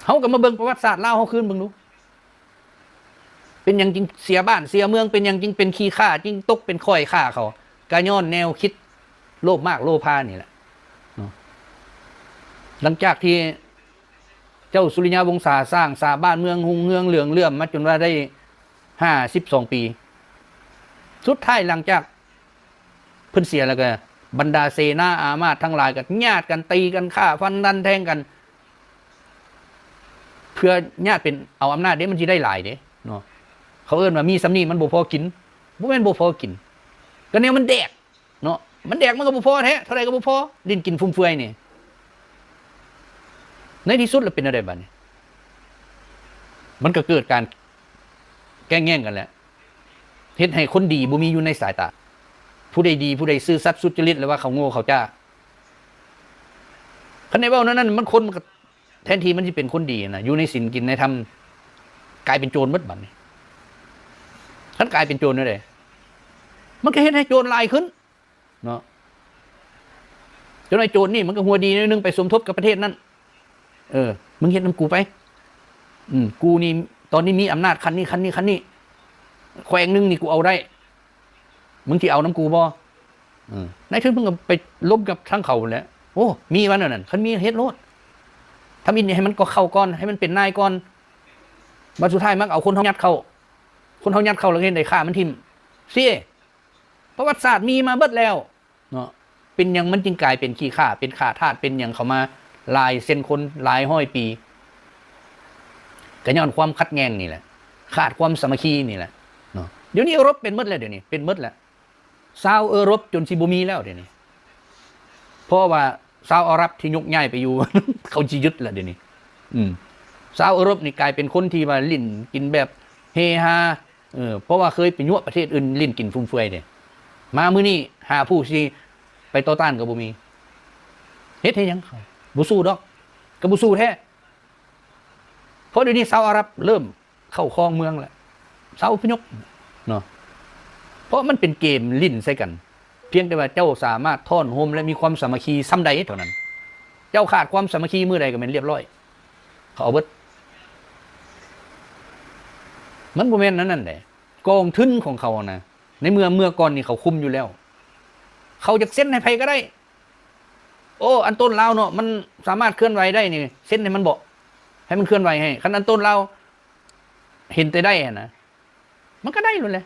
ເຮົາກໍມາເບິ່ງປະຫວັດສາດລາວເຮົາຄືນເບິ່ງດູ ເປັນຫຍັງຈຶ່ງເສຍບ້ານເສຍເມືອງ ເປັນຫຍັງຈຶ່ງເປັນຂີ້ຂ້າ ຈຶ່ງຕົກເປັນຂ້ອຍຂ້າເຂົາ ກໍຍ້ອນແນວຄິດໂລບມາກໂລພານີ້ແຫຼະເນາະ. ຫຼັງຈາກທີ່ເຈົ້າສຸລິຍະວົງສາສ້າງສາບ້ານເມືອງຮຸ່ງເຮືອງເຫຼືອງເຫຼື້ອມມາຈົນວ່າໄດ້ຫ້າສິບສອງປີ ສຸດທ້າຍຫຼັງຈາກ ເພິ່ນເສຍແລ້ວກໍບັນດາເສນາອາມາດທັງຫຼາຍກໍຍາດກັນ ຕີກັນ ຂ້າຟັນດັນແທງກັນ ເພື່ອຍາດເປັນເອົາອຳນາດເດ້ ມັນຊິໄດ້ຫຼາຍເດ້ເນາະ. ເຂົາເອີ້ນວ່າມີສ່ຳນີ້ມັນບໍ່ພໍກິນ ບໍ່ແມ່ນບໍ່ພໍກິນ ກໍແນວມັນແດກເນາະ ມັນແດກມັນກໍບໍ່ພໍແທ້ ເທົ່າໃດກໍບໍ່ພໍ ຫຼິ້ນກິນຟຸມເຟືອຍນີ້. ໃນທີ່ສຸດແລ້ວເປັນແນວໃດບາດນີ້? ມັນກໍເກີດການແກ່ງແຍ່ງກັນແຫຼະ ເຮັດໃຫ້ຄົນດີບໍ່ມີຢູ່ໃນສາຍຕາ. ຜູ້ໃດດີ ຜູ້ໃດຊື່ສັດສຸດຈະລິດ ຫຼືວ່າເຂົາໂງ່ເຂົາຈ້າ. ຄັນໄດ້ເວົ້າແນວນັ້ນ ມັນ ຄົນມັນກໍ ແທນທີ່ມັນຊິເປັນຄົນດີນະ ຢູ່ໃນສິນກິນໃນທຳ ກາຍເປັນໂຈນໝົດບັດນີ້. ຄັນກາຍເປັນໂຈນແນວໃດ? ມັນກໍເຮັດໃຫ້ໂຈນຫຼາຍຂຶ້ນເນາະ. ເຈົ້ານາຍໂຈນນີ້ມັນກໍຫົວດີໜ້ອຍໜຶ່ງ ໄປສົມທົບກັບປະເທດນັ້ນ. ເອີ ມຶງເຮັດນຳກູໄປ. ອືມ ກູນີ້ຕອນນີ້ມີອຳນາດຂັ້ນນີ້ ຂັ້ນນີ້ ຂັ້ນນີ້ ແຂວງໜຶ່ງນີ້ກູເອົາໄດ້ ມຶງຊິເອົານຳກູບໍ່? ເອີ ນາຍທຶນເພິ່ນກໍໄປລົມກັບທາງເຂົາແຫຼະ. ໂອ້ ມີວ່າແນວນັ້ນ ຄັນມີເຮັດໂລດ. ທຳອິດນີ້ໃຫ້ມັນກໍເຂົ້າກ່ອນ ໃຫ້ມັນເປັນນາຍກ່ອນ. ບັດສຸດທ້າຍມັກເອົາຄົນເຮົາຍັດເຂົ້າ ຄົນເຮົາຍັດເຂົ້າແລ້ວເຮັດໃດ? ຂ້າມັນຖິ້ມ. ເສຍ ປະຫວັດສາດມີມາເບິດແລ້ວ ເນາະ. ເປັນຫຍັງມັນຈຶ່ງກາຍເປັນຂີ້ຂ້າ ເປັນຂ້າທາດ ເປັນຫຍັງເຂົ້າມາຫຼາຍເຊັ່ນຄົນ ຫຼາຍຮ້ອຍປີ? ກໍຍ້ອນຄວາມຂັດແຍ່ງນີ້ແຫຼະ ຂາດຄວາມສາມັກຄີນີ້ແຫຼະເນາະ. ດຽວນີ້ເອີຣົບເປັນໝົດແລ້ວ ດຽວນີ້ເປັນໝົດແລ້ວ. ຊາວເອີຣົບຈົນຊິບໍ່ມີແລ້ວດຽວນີ້ ເພາະວ່າຊາວອາຣັບທີ່ຍົກຍ້າຍໄປຢູ່ ເຂົາຊິຍຶດແລ້ວດຽວນີ້. ອືມ ຊາວເອີຣົບນີ້ກາຍເປັນຄົນທີ່ວ່າຫຼິ້ນກິນແບບເຮຮາ ເອີ ເພາະວ່າເຄີຍໄປຍົວະປະເທດອື່ນຫຼິ້ນກິນຟຸມເຟືອຍເດ້. ມາມື້ນີ້ຫາຜູ້ຊິໄປຕໍ່ຕ້ານກໍບໍ່ມີ. ເຮັດໃຫ້ຫຍັງເຂົາ? ບໍ່ສູ້ດອກ ກໍບໍ່ສູ້ແທ້. ເພາະດຽວນີ້ຊາວອາຣັບເລີ່ມເຂົ້າຄອງເມືອງແລ້ວ ຊາວອົບພະຍົບເນາະ. ເພາະມັນເປັນເກມຫຼິ້ນໃສ່ກັນ ພຽງແຕ່ວ່າເຈົ້າສາມາດທ້ອນໂຮມ ແລະ ມີຄວາມສາມັກຄີຊ່ຳໃດເທົ່ານັ້ນ. ເຈົ້າຂາດຄວາມສາມັກຄີມື້ໃດກໍແມ່ນລຽບຮ້ອຍ ເຂົາເອົາເບິດ. ມັນບໍ່ແມ່ນອັນນັ້ນເດ້ ກອງທຶນຂອງເຂົານະ ໃນເມື່ອ ເມື່ອກ່ອນນີ້ເຂົາຄຸມຢູ່ແລ້ວ ເຂົາຢາກເຊັນໃຫ້ໃຜກໍໄດ້. ໂອ້ ອັນຕົ້ນລາວເນາະ ມັນສາມາດເຄື່ອນໄຫວໄດ້ນີ້ ເຊັນໃຫ້ມັນເບາະ ໃຫ້ມັນເຄື່ອນໄຫວໃຫ້. ຄັນອັນຕົ້ນລາວເຫັນແຕ່ໄດ້ຫັ້ນນະ ມັນກໍໄດ້ໂລດແຫຼະ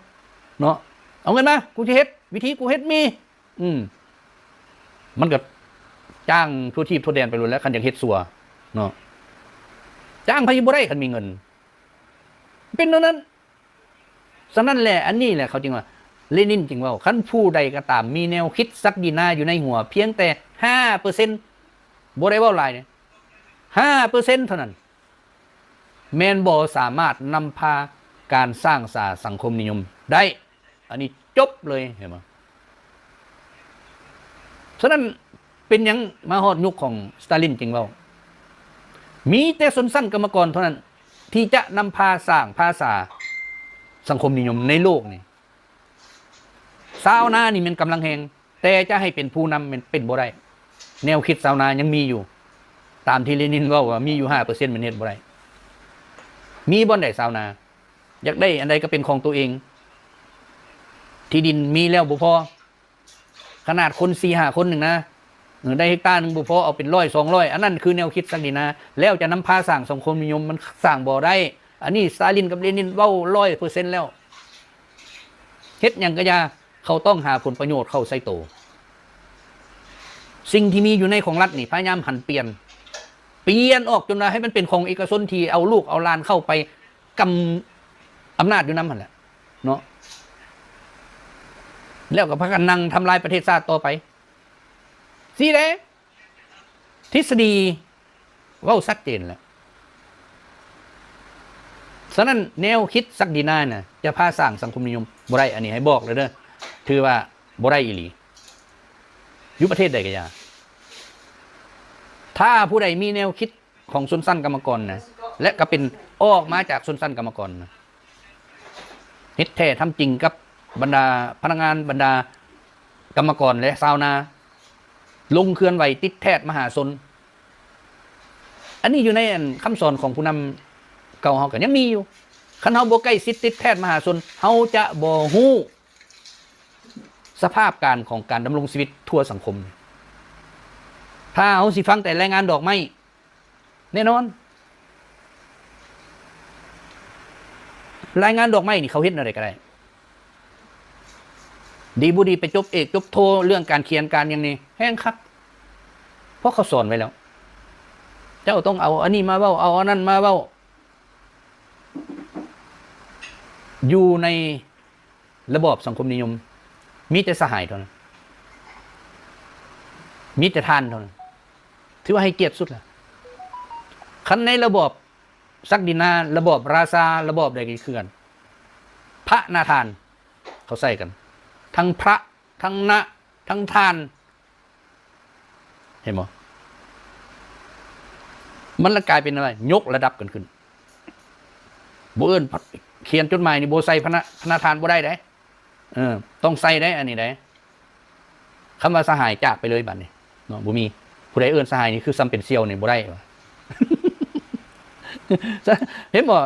ເນາະ. ເອົາເງິນມາ ກູຊິເຮັດ ວິທີກູເຮັດມີ. ອືມ ມັນກໍຈ້າງທົ່ວທີບທົ່ວແດນໄປໂລດແຫຼະ ຄັນຢາກເຮັດຊົ່ວເນາະ. ຈ້າງໃຜບໍ່ໄດ້ຄັນມີເງິນ ເປັນແນວນັ້ນ. ສະນັ້ນແຫຼະ ອັນນີ້ແຫຼະເຂົາຈຶ່ງວ່າ ເລນິນຈຶ່ງເວົ້າ ຄັນຜູ້ໃດກໍຕາມມີແນວຄິດສັກດີນາຢູ່ໃນຫົວພຽງແຕ່ຫ້າເປີເຊັນ ບໍ່ໄດ້ເວົ້າຫຼາຍເດ້ ຫ້າເປີເຊັນເທົ່ານັ້ນ ແມ່ນບໍ່ສາມາດນຳພາການສ້າງສາສັງຄົມນິຍົມໄດ້. ອັນນີ້ຈົບເລີຍ ເຫັນບໍ່? ສະນັ້ນເປັນຫຍັງມາຮອດຍຸກຂອງສະຕາລິນຈຶ່ງເວົ້າ ມີແຕ່ຊົນຊັ້ນກຳມະກອນເທົ່ານັ້ນ ທີ່ຈະນຳພາສ້າງພາສາສັງຄົມນິຍົມໃນໂລກນີ້. ຊາວນານີ້ແມ່ນກຳລັງແຮງ ແຕ່ຈະໃຫ້ເປັນຜູ້ນຳແມ່ນເປັນບໍ່ໄດ້. ແນວຄິດຊາວນາຍັງມີຢູ່ ຕາມທີ່ເລນິນເວົ້າວ່າມີຢູ່ຫ້າເປີເຊັນ ແມ່ນເຮັດບໍ່ໄດ້. ມີບ່ອນໃດຊາວນາ ຢາກໄດ້ອັນໃດກໍເປັນຂອງຕົວເອງ ທີ່ດິນມີແລ້ວບໍ່ພໍ ຂະໜາດຄົນສີ່ຫ້າຄົນໜຶ່ງນະ ເອີ ໄດ້ເຮັກຕາໜຶ່ງບໍ່ພໍ ເອົາເປັນຮ້ອຍສອງຮ້ອຍ ອັນນັ້ນຄືແນວຄິດສັກດີນາ ແລ້ວຈະນຳພາສ້າງສັງຄົມນິຍົມ ມັນສ້າງບໍ່ໄດ້. ອັນນີ້ສະຕາລິນກັບເລນິນເວົ້າຮ້ອຍເປີເຊັນແລ້ວ. ເຮັດຫຍັງກໍຢ່າ ເຂົາຕ້ອງຫາຜົນປະໂຫຍດເຂົ້າໃສ່ໂຕ. ສິ່ງທີ່ມີຢູ່ໃນຂອງລັດນີ້ ພະຍາຍາມຫັນປ່ຽນ ປ່ຽນອອກຈົນວ່າໃຫ້ມັນເປັນຂອງເອກະຊົນທີ່ເອົາລູກເອົາຫຼານເຂົ້າໄປກຳອຳນາດຢູ່ນຳຫັ້ນແຫຼະເນາະ ແລ້ວກໍພາກັນນັ່ງທຳລາຍປະເທດຊາດຕໍ່ໄປ. ຊີ້ແຫຼະ ທິດສະດີເວົ້າຊັດເຈນແລ້ວ. ສະນັ້ນແນວຄິດສັກດີນານະ ຈະພາສ້າງສັງຄົມນິຍົມບໍ່ໄດ້ ອັນນີ້ໃຫ້ບອກເລີຍເດີ ຖືວ່າບໍ່ໄດ້ອີ່ຫຼີ ຢູ່ປະເທດໃດກໍຢ່າ. ຖ້າຜູ້ໃດມີແນວຄິດຂອງຊົນຊັ້ນກຳມະກອນນະ ແລະ ກໍເປັນອອກມາຈາກຊົນຊັ້ນກຳມະກອນນະ ເຮັດແທ້ທຳຈິງກັບບັນດາພະນັກງານ ບັນດາກຳມະກອນ ແລະ ຊາວນາ ລົງເຄື່ອນໄຫວຕິດແທດມະຫາຊົນ. ອັນນີ້ຢູ່ໃນອັນຄຳສອນຂອງຜູ້ນຳເກົ່າເຮົາກໍຍັງມີຢູ່. ຄັນເຮົາບໍ່ໃກ້ຊິດຕິດແທດມະຫາຊົນ ເຮົາຈະບໍ່ຮູ້ສະພາບການຂອງການດຳລົງຊີວິດທົ່ວສັງຄົມ. ຖ້າເຮົາຊິຟັງແຕ່ລາຍງານດອກໄມ້ ແນ່ນອນ ລາຍງານດອກໄມ້ນີ້ເຂົາເຮັດແນວໃດກໍໄດ້ ດີບໍ່ດີໄປຈົບເອກຈົບໂທເລື່ອງການຂຽນການຫຍັງນີ້ແຮງຄັກ ເພາະເຂົາສອນໄວ້ແລ້ວ ເຈົ້າຕ້ອງເອົາອັນນີ້ມາເວົ້າ ເອົາອັນນັ້ນມາເວົ້າ. ຢູ່ໃນລະບອບສັງຄົມນິຍົມ ມີແຕ່ສະຫາຍເທົ່ານັ້ນ ມີແຕ່ທ່ານເທົ່ານັ້ນ ຖືວ່າໃຫ້ກຽດສຸດລະ. ຄັນໃນລະບອບສັກດິນາ ລະບອບລາຊາ ລະບອບໃດກໍຄືກັນ ພະນະທ່ານ ເຂົາໃສ່ກັນ ທັງພະ ທັງນະ ທັງທ່ານ ເຫັນບໍ່? ມັນລະກາຍເປັນອະໄລ? ຍົກລະດັບກັນຂຶ້ນ. ບໍ່ເອີ້ນ ຂຽນຈົດໝາຍນີ້ບໍ່ໃສ່ພະນະ ພະນະທ່ານບໍ່ໄດ້ເດ້. ເອີ ຕ້ອງໃສ່ເດ້ ອັນນີ້ເດ້. ຄຳວ່າສະຫາຍຈາກໄປເລີຍບັດນີ້ເນາະ ບໍ່ມີ. ຜູ້ໃດເອີ້ນສະຫາຍນີ້ຄືສ່ຳເປັນສ່ຽວນີ້ບໍ່ໄດ້ວ່າ. ເຫັນບໍ່?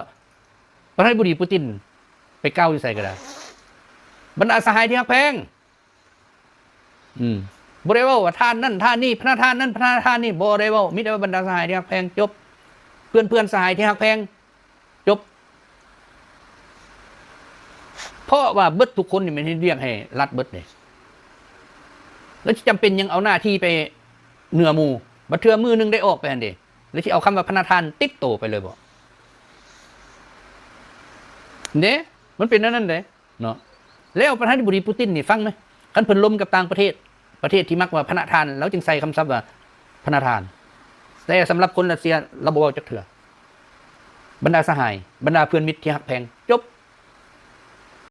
ປະທານາທິບໍດີປູຕິນໄປກ່າວຢູ່ໃສກໍໄດ້ ບັນດາສະຫາຍທີ່ຮັກແພງ. ອືມ ບໍ່ໄດ້ເວົ້າວ່າທ່ານນັ້ນທ່ານນີ້ ພະນະທ່ານນັ້ນພະນະທ່ານນີ້ ບໍ່ໄດ້ເວົ້າ. ມີແຕ່ວ່າບັນດາສະຫາຍທີ່ຮັກແພງ ຈົບ. ເພື່ອນໆສະຫາຍທີ່ຮັກແພງ ຈົບ. ເພາະວ່າເບິດທຸກຄົນນີ້ແມ່ນເຮັດວຽກໃຫ້ລັດເບິດເດ້ ແລ້ວຊິຈຳເປັນຫຍັງເອົາໜ້າທີ່ໄປເໜືອໝູ່? ບັດເທື່ອມື້ໜຶ່ງໄດ້ອອກໄປຫັ້ນເດ້ ແລ້ວຊິເອົາຄຳວ່າພະນະທ່ານຕິດໂຕໄປເລີຍບໍ? ເດ້ ມັນເປັນແນວນັ້ນເດ້. ເນາະ ແລ້ວປະທານາທິບໍດີປູຕິນນີ້ ຟັງນະ ຄັນເພິ່ນລົມກັບຕ່າງປະເທດ ປະເທດທີ່ມັກວ່າພະນະທ່ານ ລາວຈຶ່ງໃສ່ຄຳສັບວ່າພະນະທ່ານ. ແຕ່ສຳລັບຄົນຣັດເຊຍ ລາວບໍ່ເວົ້າຈັກເທື່ອ. ບັນດາສະຫາຍ ບັນດາເພື່ອນມິດທີ່ຮັກແພງ ຈົບ.